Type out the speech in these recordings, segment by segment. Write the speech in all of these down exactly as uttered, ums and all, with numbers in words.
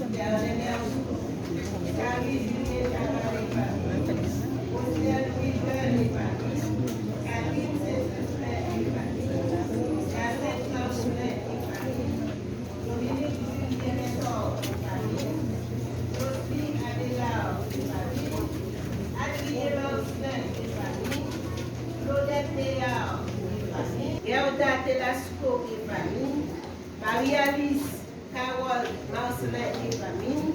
Pierre Lemercier, Carrie Julien Tabarre Epany, Rosiel Louis Jeune Epany, Catherine Saint-Sylvain Epany, Jacinthe Marcelin Epany, Dominique Julien Mentor Epany, Josby Abelard Epany, Adrien Marcelin Epany, Claudette Béard Epany, Gerda Telasco Epany, Marie-Alice Carole Marcelin et famille,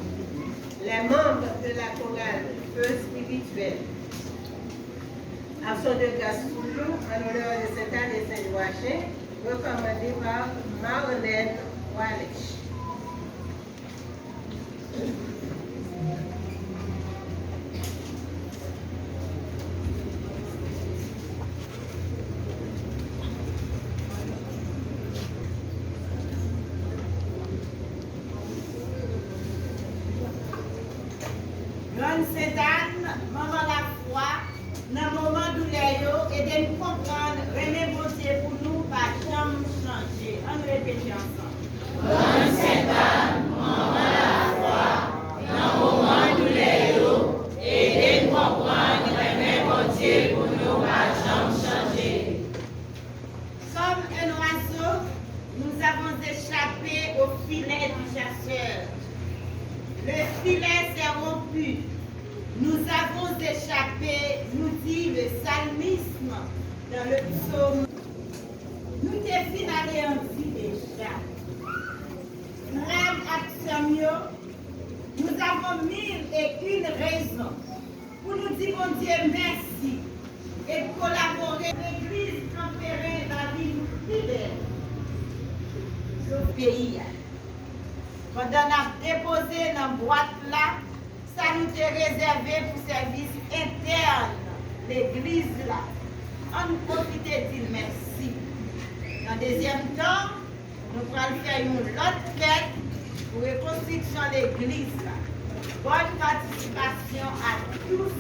les membres de la chorale Feu Spirituel. Action de grâce toujours en l'honneur de Sainte-Anne et Saint-Joachim, recommandée par Marlène Walsh. Grann Sentàn, Manman Lafwa, nan moman doulè yo, ede n konprann renmen Bondye pou nou pa janm chanje. Ann repete ansanm. Grann Sentàn, Manman Lafwa, nan moman doulè yo, ede n konprann renmen Bondye pou nou pa janm chanje. Comme un oiseau, nous avons échappé au filet du chasseur. Le filet s'est rompu. Nous avons échappé, nous dit le psalmiste dans le psaume. Nou te fin aneyanti deja. Frè m ak sè m yo, nous avons mille et une raisons pou nou di Bondye mèsi e kolabore. Legliz kanpe ren lavi nou pi bèl sou peyi a. Pandan n ap depoze nan bwat la sa nou te rezève pou sèvis entèn legliz la, ann pwofite di l mèsi. Nan dezyèm tan, nou pral fè yon lòt fèt pou rekonstriksyon legliz la. Bonne participation à tous.